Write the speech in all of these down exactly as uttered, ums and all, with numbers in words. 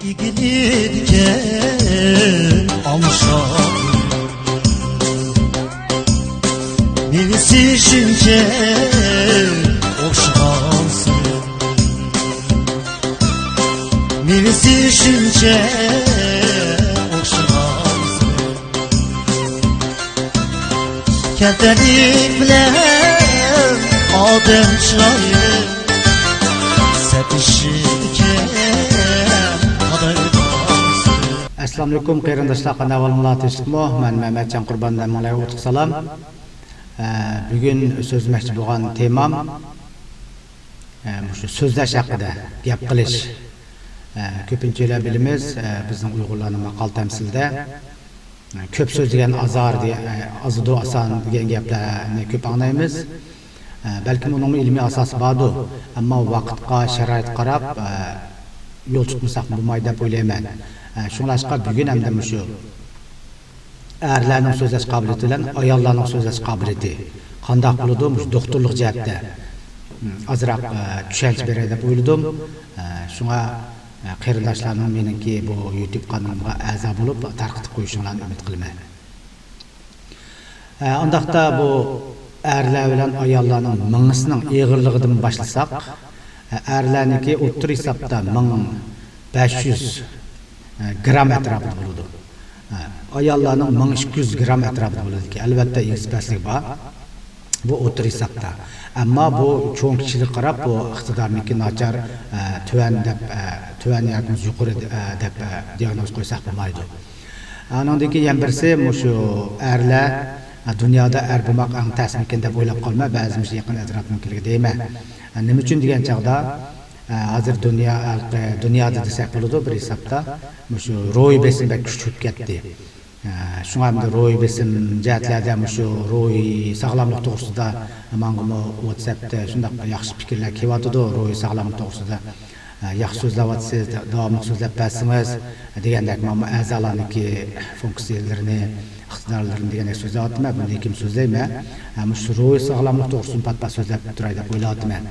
ئىگىلىدىكەن ئاڭشاق. مېۋىسى شۇنچە ئوخشىغانسىز. مېۋىسى شۇنچە ئوخشىغانسىز. كەلتەرلىك بىلەن ئادەم چىرايى سەتىشىدىكەن قارايدىغانسىز. ئەسسالامۇئەلەيكۇم قېرىنداشلار، قانداق ئەھۋالىڭلار؟ تىنچلىقمۇ؟ مەن مەمەتجان قۇربان، ھەممىڭلارغا ئوتلۇق سالام. ئە، بۈگۈن سۆزلىمەكچى بولغان تېمام، ئە، مۇشۇ سۆزلەش ھەققىدە گەپ قىلىش. ئە، كۆپىنچىلەر بىلىمىز، ئە، بىزنىڭ ئۇيغۇرلارنىڭ ماقال تەمسىلىدە، ئە، «كۆپ سۆزلىگەن ئازار» دېگەن، ئە، «ئازىدۇ ئاسان» دېگەن گەپلەرنى كۆپ ئاڭلايمىز. ئە، بەلكىم ئۇنىڭمۇ ئىلمىي ئاساسى باردۇ، ئەمما ۋاقىتقا، شارائىتقا قاراپ، ئە، يول تۇتمىساق بولمايدۇ دەپ ئويلايمەن. ئە، شۇڭلاشقا بۈگۈن ئەمدى مۇشۇ ئەرلەرنىڭ سۆزلەش قابىلىيىتى بىلەن ئاياللارنىڭ سۆزلەش قابىلىيىتى قانداق بولىدۇ؟ مۇشۇ دوختۇرلۇق جەھەتتە، م، ئازراق، ئە، چۈشەنچە بېرەي دەپ ئويلىدىم. ئە، شۇڭا، ئە، قېرىنداشلارنىڭ مېنىڭكى بۇ يۇتۇب قانىلىمغا ئەزا بولۇپ، تارقىتىپ قويۇشۇڭلارنى ئۈمىد قىلىمەن. ئە، ئۇنداقتا بۇ ئەرلەر بىلەن ئاياللارنىڭ مېڭىسىنىڭ ئېغىرلىقىدىن باشلىساق، ئە، ئەرلەرنىڭكى ئوتتۇرا ھېسابتا مىڭ بەش يۈز، ئە، گرام ئەتراپىدا بولىدۇ. ئە، ئاياللارنىڭ مىڭ ئىككى يۈز گرام ئەتراپىدا بولىدىكەن. ئەلۋەتتە، ئېگىز پەسلىكى بار. بۇ ئوتتۇرا ھېسابتا. ئەمما بۇ چوڭ كىچىلىككە قاراپ، بۇ ئىقتىدارنىڭكى ناچار، ئە، تۆۋەن دەپ، ئە، تۆۋەن ياكى يۇقىرى، ئە، دەپ، ئە، دىئاگنوز قويساق بولمايدۇ. ئانىڭدىن كېيىن يەنە بىرسى، مۇشۇ ئەرلەر، ئە، دۇنيادا ئەر بولماق ئەڭ تەسمىكىن دەپ ئويلاپ قالما، بەزى مۇشۇ يېقىن ئەتراپنىڭكىلىرىگە دەيمەن. ئە، نېمە ئۈچۈن دېگەن چاغدا، ئە، ھازىر دۇنيا، ئە، دۇنيادا دېسەك بولىدۇ، بىر ھېسابتا مۇشۇ روھىي بېسىم بەك كۈچلۈك كەتتى. ئە، شۇڭا ئەمدى روھىي بېسىم جەھەتلەردە مۇشۇ روھىي ساغلاملىق توغرىسىدا ماڭىمۇ ۋاتساپتا شۇنداق ياخشى پىكىرلەر كېلىۋاتىدۇ، روھىي ساغلاملىق توغرىسىدا، ئە، ياخشى سۆزلەۋاتىسىز، داۋاملىق سۆزلەپ بەرسىڭىز دېگەندەك، مانا ئەزالارنىڭكى فۇنكسىيەلىرىنى، ئىقتىدارلىرىنى دېگەندەك سۆزلەۋاتىمەن، بۇنى كىم سۆزلەيمەن؟ ئە، مۇشۇ روھىي ساغلاملىق توغرىسىدىن پات-پات سۆزلەپ تۇراي دەپ ئويلاۋاتىمەن.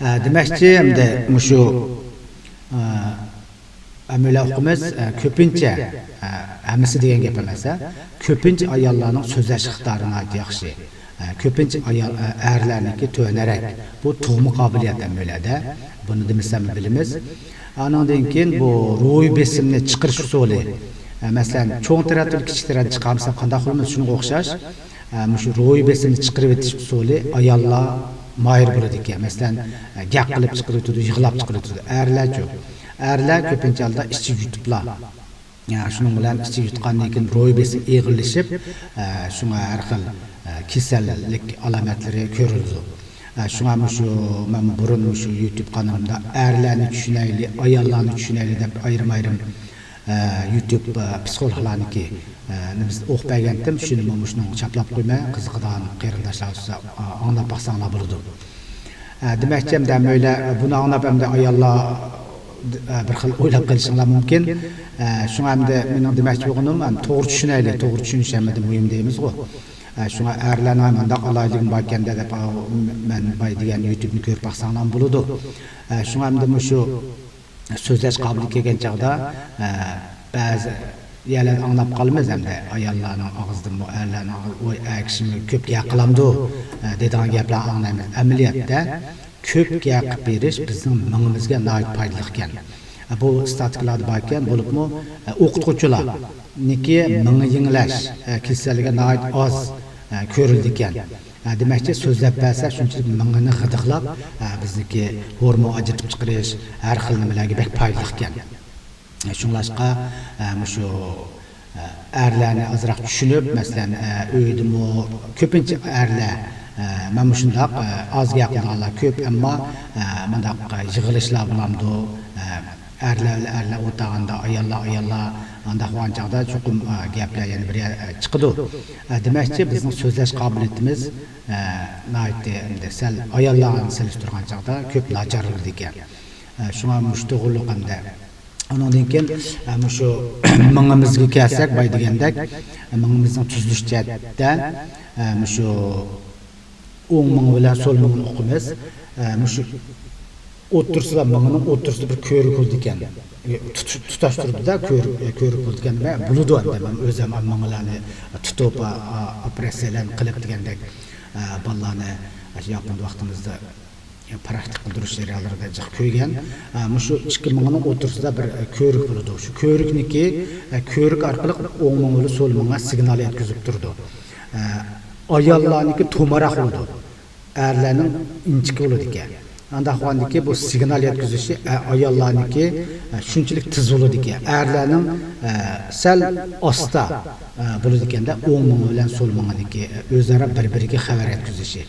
ئە، دېمەكچى، ئەمدى مۇشۇ، ئە، ئەمەلىيەت ئۇقۇمىز، ئە، كۆپىنچە، ئە، ھەممىسى دېگەن گەپ ئەمەس، ئە، كۆپىنچە ئاياللارنىڭ سۆزلەش ئىقتىدارى ناھايىتى ياخشى. ئە، كۆپىنچە ئايال، ئە، ئەرلەرنىڭكى تۆۋەنرەك. بۇ تۇغما قابىلىيەت ئەمەلىيەتتە. بۇنى دېمىسەم بىلىمىز. ئانىڭدىن كېيىن بۇ روھىي بېسىمنى چىقىرىش ئۇسۇلى. ئە، مەسىلەن، چوڭ تەرەتتىن كىچىك تەرەتنى چىقارمىساق قانداق قىلىمىز؟ شۇنىڭغا ئوخشاش. ئە، مۇشۇ روھىي بېسىمنى چىقىرىۋېتىش ئۇسۇلى ئاياللار ماھىر بولىدىكەن. مەسىلەن، ئە، گەپ قىلىپ چىقىرىۋېتىدۇ، يىغلاپ چىقىرىۋېتىدۇ. ئەرلەرچۇ؟ ئەرلەر كۆپىنچە ھالدا ئىچى يۇتۇپلا. ئە، شۇنىڭ بىلەن ئىچى يۇتقاندىن كېيىن روھىي بېسىم ئېغىرلىشىپ، ئە، شۇڭا ھەر خىل، ئە، كېسەللىك ئالامەتلىرى كۆرۈلىدۇ. ئە، شۇڭا مۇشۇ، مەن بۇرۇن مۇشۇ يۇتۇب قانىلىمدا ئەرلەرنى چۈشىنەيلى، ئاياللارنى چۈشىنەيلى دەپ ئايرىم-ئايرىم، ئە، يۇتۇب، ئە، پسىخولوگلارنىڭكى، ئە، نېمىسىنى ئوقۇپ بەرگەنتىم، شۇنىمۇ مۇشۇنىڭغا چاپلاپ قويماي، قىزىقىدىغان قېرىنداشلار بولسا، ئا، ئاڭلاپ باقساڭلار بولىدۇ. ئە، دېمەكچى، ئەمدى ھەممەيلەن بۇنى ئاڭلاپ، ئەمدى ئاياللار، ئە، بىر خىل ئويلاپ قېلىشىڭلار مۇمكىن. ئە، شۇڭا ئەمدى مېنىڭ دېمەكچى بولغىنىم، ئەم، توغرا چۈشىنەيلى، توغرا چۈشىنىش ھەممىدىن مۇھىم دەيمىزغۇ. ئە، شۇڭا ئەرلەرنىڭ ھەم مۇنداق ئالاھىدىلىكى باركەن دەپ، ئاۋۇ، مەن باي دېگەن يۇتۇبنى كۆرۈپ باقساڭلار بولىدۇ. ئە، شۇڭا ئەمدى مۇشۇ سۆزلەش قابىلىيىتى كەلگەن چاغدا، ئە، بەزى يەرلەردە ئاڭلاپ قالىمىز ئەمدى، ئاياللارنىڭ ئاغزىدىنمۇ، ئەرلەرنىڭ ئاغزىدىن، «ۋاي، ئەر كىشىمۇ كۆپ گەپ قىلامدۇ؟» ئە، دەيدىغان گەپلەرنى ئاڭلايمىز. ئەمەلىيەتتە كۆپ گەپ قىلىپ بېرىش بىزنىڭ مېڭىمىزگە ناھايىتى پايدىلىقكەن. ئە، بۇ ئىستاتىكىلاردا باركەن، بولۇپمۇ، ئە، ئوقۇتقۇچىلارنىڭكى مېڭە يېڭىلەش، ئە، كېسەللىكى ناھايىتى ئاز، ئە، كۆرۈلىدىكەن. ئە، دېمەكچى، سۆزلەپ بەرسە شۇنچىلىك مېڭىنى غىدىقلاپ، ئە، بىزنىڭكى ھورمون ئاجرىتىپ چىقىرىش، ھەر خىل نېمىلەرگە بەك پايدىلىقكەن. ئە، شۇڭلاشقا، ئە، مۇشۇ، ئە، ئەرلەرنى ئازراق چۈشىنىپ، مەسىلەن، ئە، ئۆيدىمۇ كۆپىنچە ئەرلەر، ئە، مەن مۇشۇنداق، ئە، ئاز گەپ قىلىدىغانلار كۆپ، ئەمما، ئە، مۇنداق، ئە، يىغىلىشلار بولامدۇ، ئە، ئەرلەر بىلەن ئەرلەر ئولتۇرغاندا، ئاياللار، ئاياللار، ئانداق بولغان چاغدا چوقۇم، ئە، گەپلەر يەنە بىر يەر، ئە، چىقىدۇ. ئە، دېمەكچى، بىزنىڭ سۆزلەش قابىلىيىتىمىز، ئە، ناھايىتى ئەمدى سەل ئاياللارغا سېلىشتۇرغان چاغدا كۆپ ناچارلىنىدىكەن. ئە، شۇڭا مۇشۇ توغرىلىق ئەمدى. ئۇنىڭدىن كېيىن، ئە، مۇشۇ مېڭىمىزگە كەلسەك، باي دېگەندەك، ئە، مېڭىمىزنىڭ تۈزۈلۈش جەھەتتە، ئە، مۇشۇ ئوڭ مېڭە بىلەن سول مېڭىنى ئۇقىمىز. ئە، مۇشۇ ئوتتۇرىسىدا، مېڭىنىڭ ئوتتۇرىسىدا بىر كۆۋرۈك بولىدىكەن. ئە، تۇتۇش-، تۇتاشتۇرىدۇ-دە، كۆۋرۈك، ئە، كۆۋرۈك بولىدىكەن. مەن بولىدۇ ئەمدى، مەن ئۆزۈم مېڭىلارنى تۇتۇپ، ئا-، ئا-، ئوپېراتسىيەلەرنى قىلىپ دېگەندەك، ئە، بالىلارنى ئاشۇ ياپوندا ۋاقتىمىزدا پراكتىك قىلدۇرۇش جەريانلىرىدا جىق كۆرگەن. ئە، مۇشۇ ئىككى مېڭىنىڭ ئوتتۇرىسىدا بىر، ئە، كۆۋرۈك بولىدۇ. شۇ كۆۋرۈكنىكى، ئە، كۆۋرۈك ئارقىلىق ئوڭ مېڭە بىلەن سول مېڭىگە سىگنال يەتكۈزۈپ تۇرىدۇ. ئە، ئاياللارنىڭكى تومراق بولىدۇ. ئەرلەرنىڭ ئىنچىكە بولىدىكەن. ئانداق بولغاندىكى بۇ سىگنال يەتكۈزۈشى، ئە، ئاياللارنىڭكى، ئە، شۇنچىلىك تېز بولىدىكەن. ئەرلەرنىڭ، ئە، سەل ئاستا، ئە، بولىدىكەندە، ئوڭ مېڭە بىلەن سول مېڭىنىڭكى، ئە، ئۆزئارا بىر-بىرىگە خەۋەر يەتكۈزۈشى.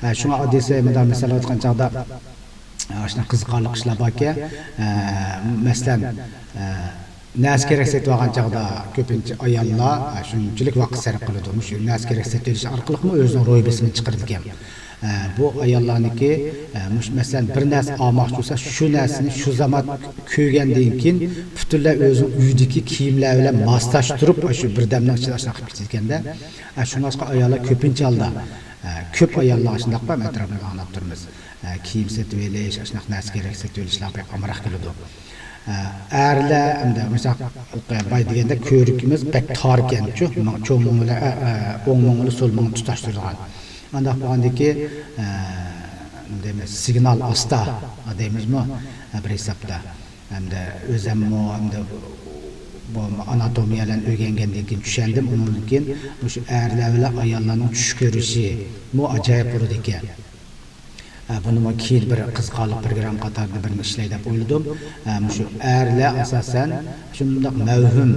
ئە، شۇڭا ئاددىيسى مۇنداق مىسال ئېيتقان چاغدا، ئە، ئاشۇنداق قىزىقارلىق ئىشلار باركەن. ئە، مەسىلەن، ئە، نەرسە كېرەك سېتىۋالغان چاغدا كۆپىنچە ئاياللار، ئە، شۇنچىلىك ۋاقىت سەرپ قىلىدۇ. مۇشۇ نەرسە كېرەك سېتىۋېلىش ئارقىلىقمۇ ئۆزىنىڭ روھى بېسىمىنى چىقىرىدىكەن. ئە، بۇ ئاياللارنىڭكى، ئە، مۇشۇ مەسىلەن، بىر نەرسە ئالماقچى بولسا، شۇ نەرسىنى شۇ زامان كۆرگەندىن كېيىن پۈتۈنلەي ئۆزىنىڭ ئۆيىدىكى كىيىملەر بىلەن ماسلاشتۇرۇپ، شۇ بىردەمنىڭ ئىچىدە ئاشۇنداق قىلىپ كېتىدىكەندە. ئە، شۇڭلاشقا ئاياللار كۆپىنچە ھالدا، ئە، كۆپ ئاياللار شۇنداق بار، ئەتراپىمىزدا ئاڭلاپ تۇرىمىز. ئە، كىيىم سېتىۋېلىش، ئاشۇنداق نەرسە كېرەك سېتىۋېلىشلار بەك ئامراق كېلىدۇ. ئە، ئەرلەر ئەمدى مىسال باي دېگەندە كۆۋرۈكىمىز بەك تار ئىكەنچۇ، ماڭ-، چوڭ مېڭە بىلەن، ئە، ئە، ئوڭ مېڭە بىلەن سول مېڭە تۇتاشتۇرىدىغان. ئانداق بولغاندىكى، ئە، دېمەك، سىگنال ئاستا دەيمىزمۇ، ئە، بىر ھېسابتا. ئەمدى ئۆزەممۇ ئەمدى بۇ ئاناتومىيەلەرنى ئۆگەنگەندىن كېيىن چۈشەندىم. ئۇنىڭدىن كېيىن مۇشۇ ئەرلەر بىلەن ئاياللارنىڭ چۈش كۆرۈشىمۇ ئاجايىپ بولىدىكەن. ئە، بۇنىمۇ كېيىن بىر قىزىقارلىق پروگرامما قاتارىدا بىرنى ئىشلەي دەپ ئويلىدىم. ئە، مۇشۇ ئەرلەر ئاساسەن شۇنداق مەۋھۇم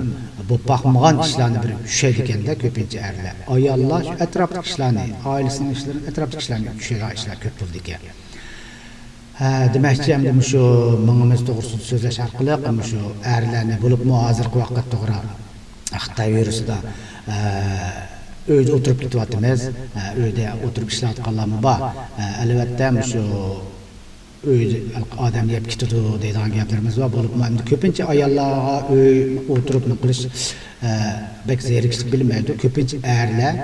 بولۇپ باقمىغان ئىشلارنى بىر چۈشەيدىكەندە، كۆپىنچە ئەرلەر. ئاياللار شۇ ئەتراپتىكى ئىشلارنى، ئائىلىسىنىڭ ئىشلىرىنى، ئەتراپتىكى ئىشلارنى چۈشەيدىغان ئىشلار كۆپ بولىدىكەن. ھە، دېمەكچى، ئەمدى مۇشۇ مېڭىمىز توغرىسىدا سۆزلەش ئارقىلىق مۇشۇ ئەرلەرنى، بولۇپمۇ ھازىرقى ۋاقىت توغرا خىتاي ۋىرۇسىدا، ئە، ئۆيدە ئولتۇرۇپ كېتىۋاتىمىز. ئە، ئۆيدە ئولتۇرۇپ ئىشلەۋاتقانلارمۇ بار. ئە، ئەلۋەتتە، مۇشۇ ئۆيدە ئادەم يەپ كېتىدۇ دەيدىغان گەپلىرىمىز بار. بولۇپمۇ ئەمدى كۆپىنچە ئاياللارغا ئۆي ئولتۇرۇپ نېمە قىلىش، ئە، بەك زېرىكىشلىك بىلىنمەيدۇ. كۆپىنچە ئەرلەر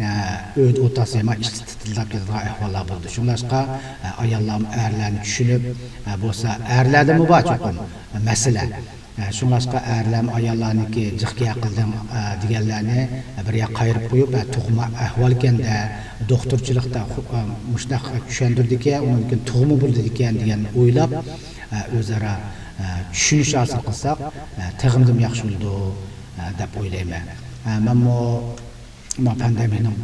ئە، ئۆيدە ئولتۇرسا يامان ئىچى تىتىلداپ كېتىدىغان ئەھۋاللار بولىدۇ. شۇڭلاشقا، ئە، ئاياللارمۇ ئەرلەرنى چۈشىنىپ، ئە، بولسا ئەرلەردىمۇ بار چوقۇم مەسىلە. ئە، شۇڭلاشقا ئەرلەرمۇ ئاياللارنىڭكى جىق گەپ قىلدىڭ، ئە، دېگەنلەرنى بىر ياققا قايرىپ قويۇپ، ئە، تۇغما ئەھۋالكەندە، دوختۇرچىلىقتا خۇ-، ئە، مۇشۇنداق چۈشەندۈرىدىكەن، ئۇنىڭدىن كېيىن تۇغما بولىدىكەن دېگەننى ئويلاپ، ئە، ئۆزئارا، ئە، چۈشىنىش ھاسىل قىلساق، ئە، تېخىمۇ ياخشى بولىدۇ، ئە، دەپ ئويلايمەن. ئە، مەنمۇ ما پاندېمىيەنىڭ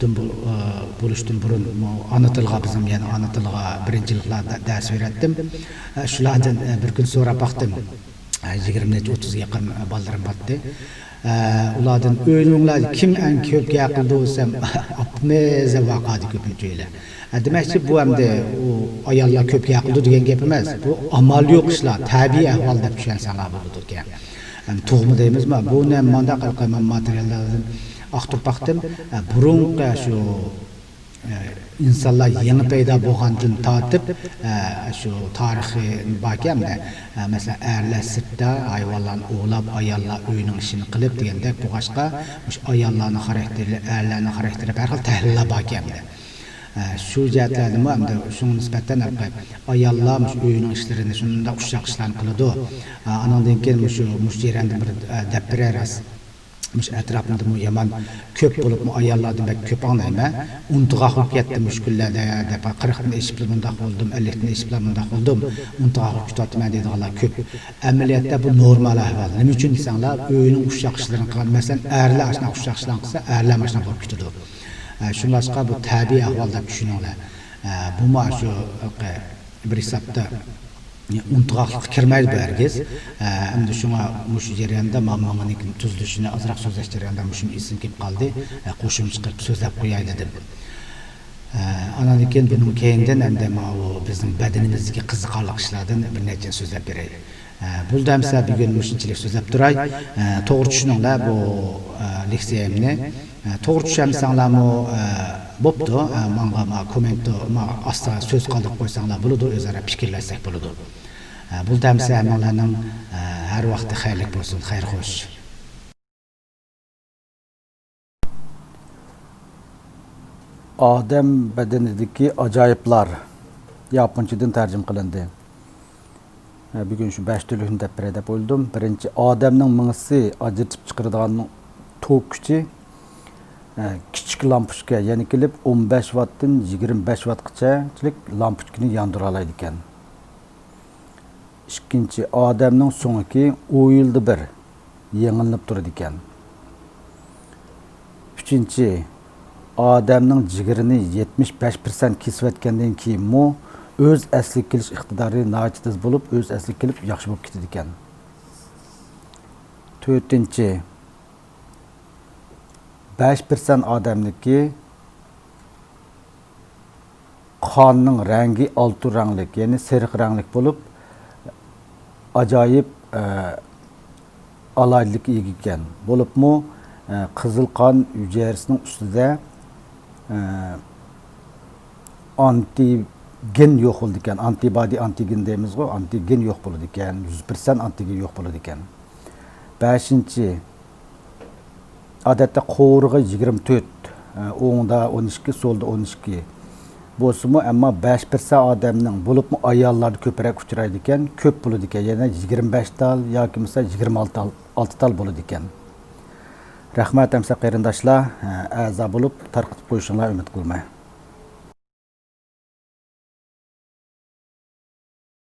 دىن بول-، ئى، بولۇشتىن بۇرۇن، مۇ-، ئانا تىلغا، بىزنىڭ يەنە ئانا تىلغا بىرىنچىلىكلا دە-، دەرس بېرەتتىم. ئە، شۇلاردىن، ئە، بىر كۈن سوراپ باقتىم. ئە، يىگىرمە نەچچە، ئوتتۇزغا يېقىن، ئە، بالىلىرىم بارتتى. ئە، ئۇلاردىن، «ئۆينىڭلاردا كىم ئەڭ كۆپ گەپ قىلىدۇ؟» دېسەم، «ئاپىمىز» دەپ ۋارقىرايدۇ كۆپىنچە ئۆيلەر. ئە، دېمەكچى، بۇ ئەمدى ئۇ ئاياللار كۆپ گەپ قىلىدۇ دېگەن گەپ ئەمەس. بۇ ئامال يوق ئىشلار، تەبىئىي ئەھۋال دەپ چۈشەنسەڭلار بولىدىكەن. ئەمدى تۇغما دەيمىزمۇ، بۇنى مانداق قىلىپ مەن ماتېرىياللاردىن ئاختۇرۇپ باقتىم. ئە، بۇرۇنقى شۇ، ئە، ئىنسانلار يېڭى پەيدا بولغاندىن تارتىپ، ئە، شۇ تارىخى باركەن، ئە، مەسىلەن، ئەرلەر سىرتتا ھايۋانلارنى ئوۋلاپ، ئاياللار ئۆينىڭ ئىشىنى قىلىپ دېگەندەك بولغاچقا، مۇشۇ ئاياللارنىڭ خاراكتېرى، ئەرلەرنىڭ خاراكتېرى ھەر خىل تەھلىللەر باركەن. ئە، شۇ جەھەتلەردىمۇ ئەمدى شۇڭا نىسبەتەن ئاياللار مۇشۇ ئۆينىڭ ئىشلىرىنى شۇنداق ئۇششاق ئىشلارنى قىلىدۇ. ئە، ئانىڭدىن كېيىن مۇشۇ، مۇشۇ جەرياندا بىر، ئە، دەپ بېرەي راست. مۇشۇ ئەتراپىمدىمۇ يامان كۆپ بولۇپمۇ ئاياللاردىن بەك كۆپ ئاڭلايمەن. ئۇنتۇغاقلىق يەتتى مۇشۇ كۈنلەردە دەپ، قىرىقتىن ئېشىپلا مۇنداق بولدۇم، ئەللىكتىن ئېشىپلا مۇنداق بولدۇم، ئۇنتۇغاقلىق كۈتۈۋاتىمەن دەيدىغانلار كۆپ. ئەمەلىيەتتە بۇ نورمال ئەھۋال. نېمە ئۈچۈن دېسەڭلار، ئۆينىڭ ئۇششاق ئىشلىرىنى قىلغان، مەسىلەن، ئەرلەر ئاشۇنداق ئۇششاق ئىشلارنى قىلسا، ئەرلەرمۇ ئاشۇنداق بولۇپ كېتىدۇ. ئە، شۇڭلاشقا بۇ تەبىئىي ئەھۋال دەپ چۈشىنىڭلار. ئە، بۇمۇ شۇ، ئە، بىر ھېسابتا ئۇنتۇغاقلىققا كىرمەيدۇ بۇ ھەرگىز. ئە، ئەمدى شۇڭا مۇشۇ جەرياندا مانا مېڭىنىڭ تۈزۈلۈشىنى ئازراق سۆزلەش جەريانىدا مۇشۇنى ئېسىمگە كېلىپ قالدى. ئە، قوشۇمچە قىلىپ سۆزلەپ قوياي دېدىم. ئە، ئانان كېيىن بۇنىڭ كەينىدىن ئەمدى ماۋۇ بىزنىڭ بەدىنىمىزدىكى قىزىقارلىق ئىشلاردىن بىر نەچچىنى سۆزلەپ بېرەي. ئە، بولدى ئەمسە بۈگۈن مۇشۇنچىلىك سۆزلەپ تۇراي. ئە، توغرا چۈشىنىڭلار بۇ، ئە، لېكسىيەمنى. ئە، توغرا چۈشەنمىسەڭلارمۇ، ئە، بوپتۇ. ئە، ماڭا ما كوممېنت، ما ئاستىغا سۆز قالدۇرۇپ قويساڭلار بولىدۇ، ئۆزئارا پىكىرلەشسەك بولىدۇ. ئە، بولدى ئەمسە ھەممىڭلارنىڭ، ئە، ھەر ۋاقتى خەيرلىك بولسۇن، خەير خوش. ئادەم بەدىنىدىكى ئاجايىپلار. ياپونچىدىن تەرجىمە قىلىندى. بۈگۈن شۇ بەش تۈرلۈكنى دەپ بېرەي دەپ ئويلىدىم. بىرىنچى، ئادەمنىڭ مېڭىسى ئاجرىتىپ چىقىرىدىغان توك كۈچى كىچىك لامپۇچكا، يەنى كېلىپ ئون بەش ۋاتتىن يىگىرمە بەش ۋاتقىچەلىك لامپۇچكىنى ياندۇرالايدىكەن. ئىككىنچى، ئادەمنىڭ سۆڭىكى ئون يىلدا بىر يېڭىلىنىپ تۇرىدىكەن. ئۈچىنچى، ئادەمنىڭ جىگىرىنى يەتمىش بەش پىرسەنت كېسىۋەتكەندىن كېيىنمۇ ئۆز ئەسلىگە كېلىش ئىقتىدارى ناھايىتى تېز بولۇپ، ئۆز ئەسلىگە كېلىپ ياخشى بولۇپ كېتىدىكەن. تۆتىنچى، بەش پىرسەنت ئادەمنىڭكى قاننىڭ رەڭگى ئالتۇن رەڭلىك، يەنى سېرىق رەڭلىك بولۇپ، ئاجايىپ، ئە، ئالاھىدىلىككە ئىگە ئىكەن. بولۇپمۇ، ئە، قىزىل قان ھۈجەيرىسىنىڭ ئۈستىدە، ئە، ئانتىگېن يوق بولىدىكەن. ئانتىبادى، ئانتىگېن دەيمىزغۇ، ئانتىگېن يوق بولىدىكەن. يۈز پىرسەنت ئانتىگېن يوق بولىدىكەن. بەشىنچى، ئادەتتە قوۋۇرغا يىگىرمە تۆت، ئوڭدا ئون ئىككى، سولدا ئون ئىككى بولسىمۇ، ئەمما بەش پىرسەنت ئادەمنىڭ، بولۇپمۇ ئاياللاردا كۆپرەك ئۇچرايدىكەن، كۆپ بولىدىكەن، يەنە يىگىرمە بەش تال ياكى بولمىسا يىگىرمە ئالتە تال، ئالتە تال بولىدىكەن. رەھمەت، ئەمسە قېرىنداشلار، ئەزا بولۇپ تارقىتىپ قويۇشۇڭلار ئۈمىد قىلىمەن.